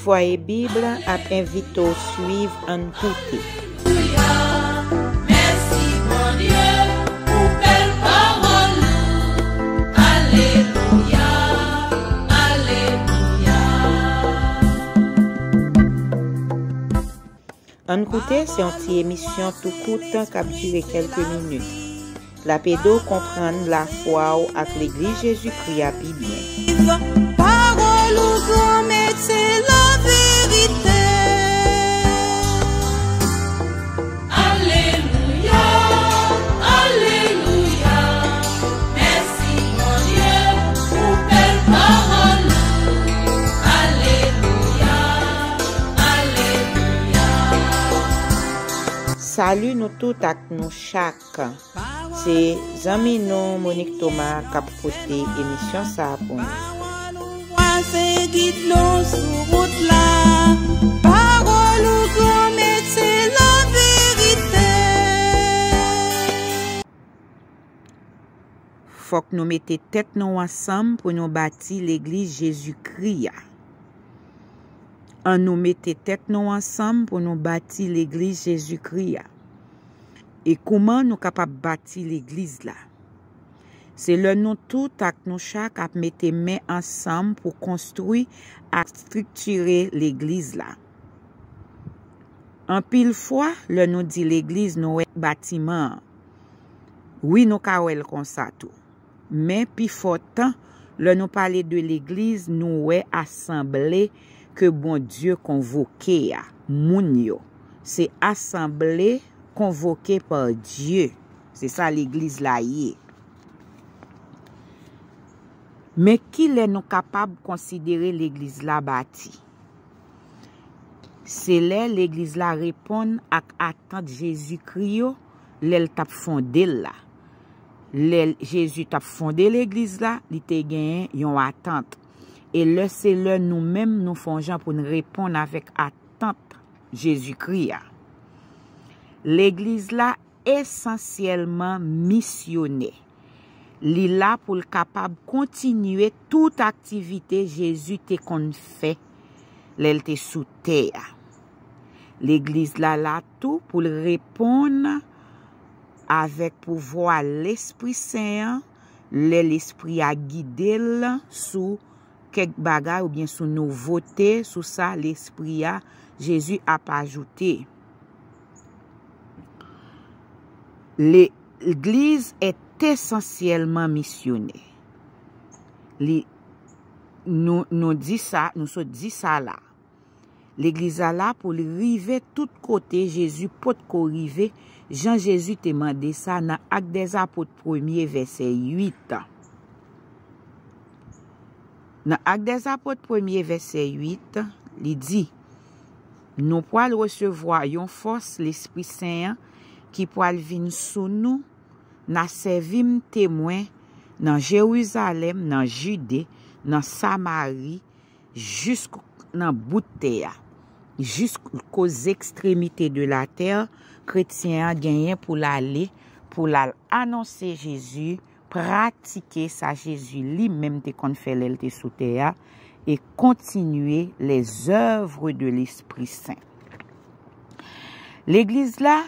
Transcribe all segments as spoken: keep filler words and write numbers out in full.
Fwaye Bib ap envite w swiv Ann Koute. Mèsi Bondye pou bèl pawòl ou. Alelouya, alelouya. Ann Koute se yon ti emisyon tou kout k ap dire kèlke minit. L ap ede w konprann lafwa w ak Legliz Jezikri a pi byen. Pawòl ou granmèt se laverite. Alelouya, alelouya. Mèsi Bondye pou bèl pawòl ou. Alelouya, alelouya. Salut nou tout ak nou chak. Se zanmi nou Monique Thomas k ap pote emisyon sa a pou nou. Pawòl ou vwa se gid nou sou wout la. Pawòl ou granmèt se laverite. Fòk nou mete tèt nou ansanm pou nou bati Legliz Jezikri a. Ann nou mete tèt nou ansanm pou nou bati Legliz Jezikri a. E kouman nou kapab bati Legliz la? Se lè nou tout ak nou chak ap mete men ansanm pou konstwi ak estriktire Legliz la. Anpil fwa, lè nou di Legliz, nou wè batiman an. Wi, nou ka wè l konsa tou. Men pifò tan, lè nou pale de Legliz, nou wè asanble ke Bondye konvoke a, moun yo. Se asanble konvoke pa Dye. Se sa Legliz la ye. Men kilè nou kapab konsidere Legliz la bati? Se lè Legliz la reponn ak atant Jezikri yo lè l t ap fonde l la. Lè Jezi t ap fonde Legliz la, li te genyen yon atant. E lè se lè nou menm nou fè yon jan pou n reponn avèk atant Jezikri a. Legliz la esansyèlman misyonè. Li la pou l kapab kontinye tout aktivite Jezi te konn fè lè l te sou tè a. Legliz la la tou pou l reponn avèk pouvwa Lespri Sen an lè Lespri a gide l sou kèk bagay oubyen sou nouvote, sou sa Lespri a, Jezi ap ajoute. Legliz est essentiellement missionnaire. Li, nou, nou di sa, nou sot di sa la. Legliz la la pou l rive tout kote Jezi potko rive, jan Jezi te mande sa nan Ak dèzapot premye vèsè uit. Nan Ak dèzapot premye vèsè uit, li di, nou pral resevwa yon fòs Lespri Sen an ki pral vin sou nou, n a sèvi m temwen nan Jerizalèm, nan Jide, nan Samari, jis nan bout tè a, jis aux extrémités de la terre, kretyen an genyen pou l ale, pou l al anonse Jezi, pratike sa Jezi li menm te konn fè lè l te sou tè a, e kontinye les œuvres de l'Esprit Saint. Legliz la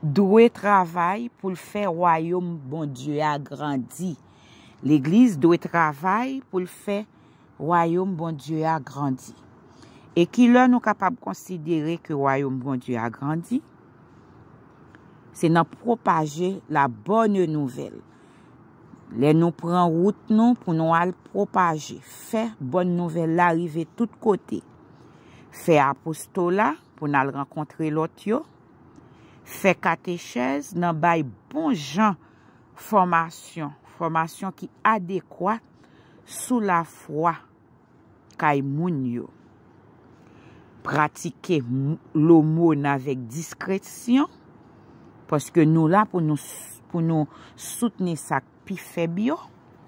dwe travay pou l fè wayòm Bondye a grandi. Legliz dwe travay pou l fè wayòm Bondye a grandi. E kilè nou kapab konsidere ke wayòm Bondye a grandi? Se nan pwopaje la bonne nouvelle. Lè nou pran wout nou pou nou al pwopaje, fè bòn nouvèl la rive tout kote. Fè apostola pou n al rankontre lòt yo. Fè katechèz nan bay bon jan fòmasyon, fòmasyon ki adekwa sou lafwa kay moun yo. Pratike lomòn avèk diskresyon, paske nou la pou nou, pou nou soutni sa k pi fèb yo.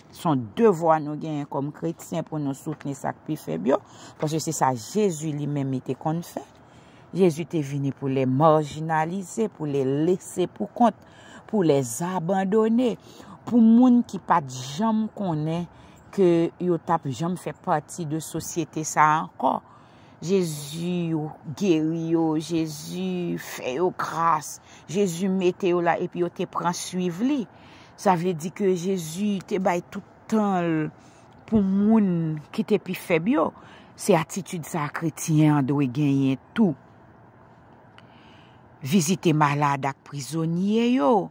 Se yon devwa nou genyen kòm kretyen pou nou soutni sa k pi fèb yo, paske se sa Jezi li menm li te konn fè. Jezi te vini pou les marginalisés, pou les laissés pour compte, pou les abandonnés, pou moun ki pa t janm konnen ke yo t ap janm fè pati de sosyete sa a ankò. Jezi geri yo, Jezi fè yo gras, Jezi mete yo la epi yo te pran swiv li. Sa vle di ke Jezi te bay tout tan l pou moun ki te pi fèb yo. Se atitid sa a kretyen an dwe genyen tou. Vizite malad ak prizonye yo.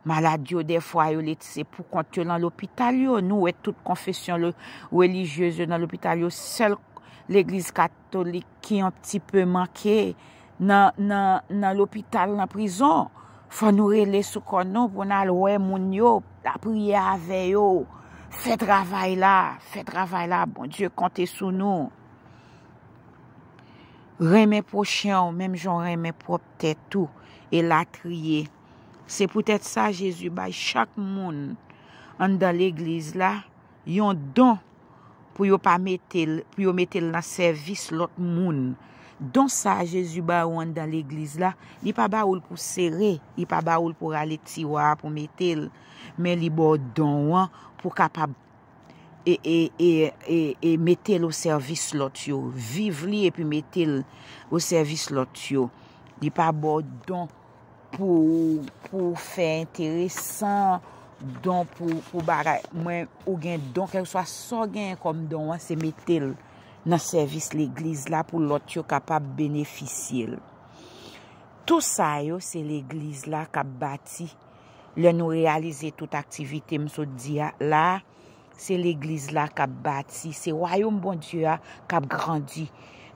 Malad yo, dèfwa, yo lese poukont yo nan lopital yo. Nou wè tout konfesyon lo- relijyez yo nan lopital yo. Sèl legliz katolik ki yon ti pe manke nan, nan, nan lopital, nan prizon. Fò nou rele sou kò nou pou n al wè moun yo, lapriyè avè yo. Fè travay la, fè travay la, Bondye konte sou nou. Renmen pwochen w menm jan w renmen pwòp tèt ou, elatriye. Se poutèt sa Jezi bay chak moun anndan legliz la yon don pou yo pa mete l, pou yo mete l nan sèvis lòt moun. Don sa a Jezi ba ou anndan legliz la, li pa ba ou l pou sere, li pa ba ou l pou rale tiwa a pou mete l, men li ba w don an pou kapab e, e, e, e, e mete l o sèvis lòt yo. Viv li epi mete l o sèvis lòt yo. Li pa ba w don pou, pou fè enteresan, don pou, pou bagay. Mwen, ou gen don, kèlkeswa sa w genyen kòm don an, se mete l nan sèvis legliz la pou lòt yo kapab benefisye l. Tou sa yo, se legliz la k ap bati. Lè nou reyalize tout aktivite m sot di a la, se legliz la k ap bati, se wayòm Bondye a k ap grandi.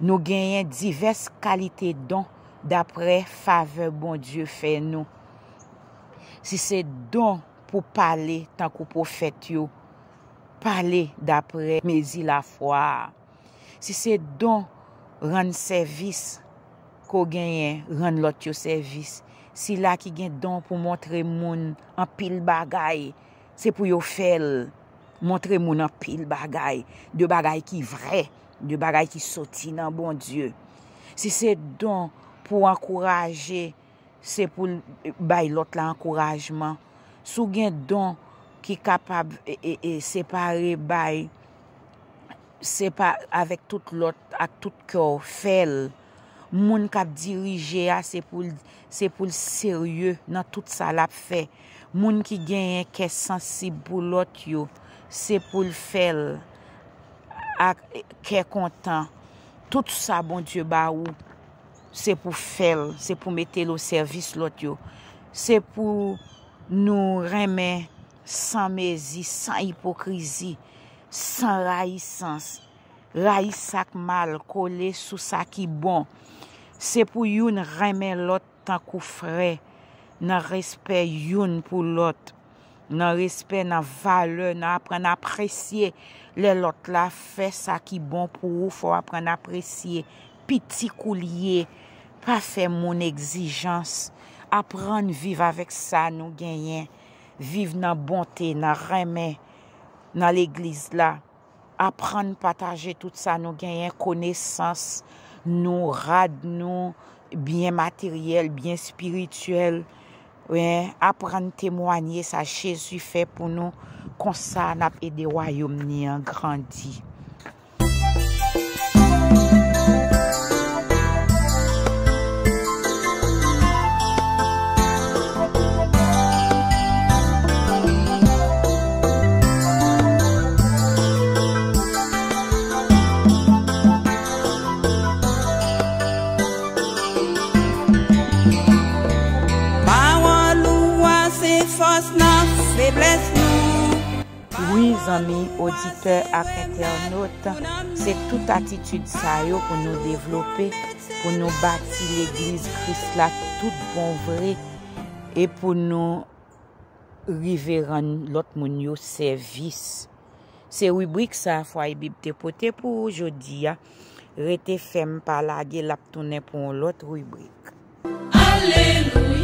Nou genyen divès kalite don daprè favè Bondye fè nou. Si se don pou pale tankou pwofèt yo, pale daprè mezi lafwa a. Si se don rann sèvis ke w genyen, rann lòt yo sèvis. Sila ki gen don pou montre moun anpil bagay, se pou yo fè l. Montre moun anpil bagay, de bagay ki vrè, de bagay ki soti nan Bondye. Si se don pou ankouraje, se pou l bay lòt la ankourajman. Si w gen don ki kapab, e, e, e, separe, bay, sepa-, avèk tout lòt, ak tout kè w, fè l. Moun k ap dirije a, se pou l, se pou l serye nan tout sa l ap fè. Moun ki genyen kè sansib pou lòt yo, se pou l fè l ak kè kontan. Tout sa Bondye ba ou, se pou fè l, se pou mete l o sèvis lòt yo. Se pou nou renmen san mezi, san ipokrizi, san rayisans. Rayi sa k mal, kole sou sa ki bon. Se pou youn renmen lòt tankou frè, nan respè youn pou lòt, nan respè, nan valè, nan aprann apresye lè lòt la fè sa ki bon pou ou. Fò w aprann apresye piti kou l ye. Pa fè moun egzijans. Aprann viv avèk sa nou genyen. Viv nan bonte, nan renmen, nan legliz la. Aprann pataje tout sa nou genyen, konesans nou, rad nou, byen materyèl, byen espirityèl. Wi, aprann temwanye sa Jezi fè pou nou, konsa n ap ede wayòm ni an grandi. Pawòl ou a se fòs nan feblès nou. Wi, zanmi, oditè ak entènot, se tout atitid sa yo pou nou devlope, pou nou bati legliz Kris la tout bon vre, e pou nou rive rann lòt moun yo sèvis. Se ribrik sa a Fwaye Bib te pote pou ou jodi a. Rete fèm, pa lage, l ap tounen pou yon lòt ribrik. Alelouya.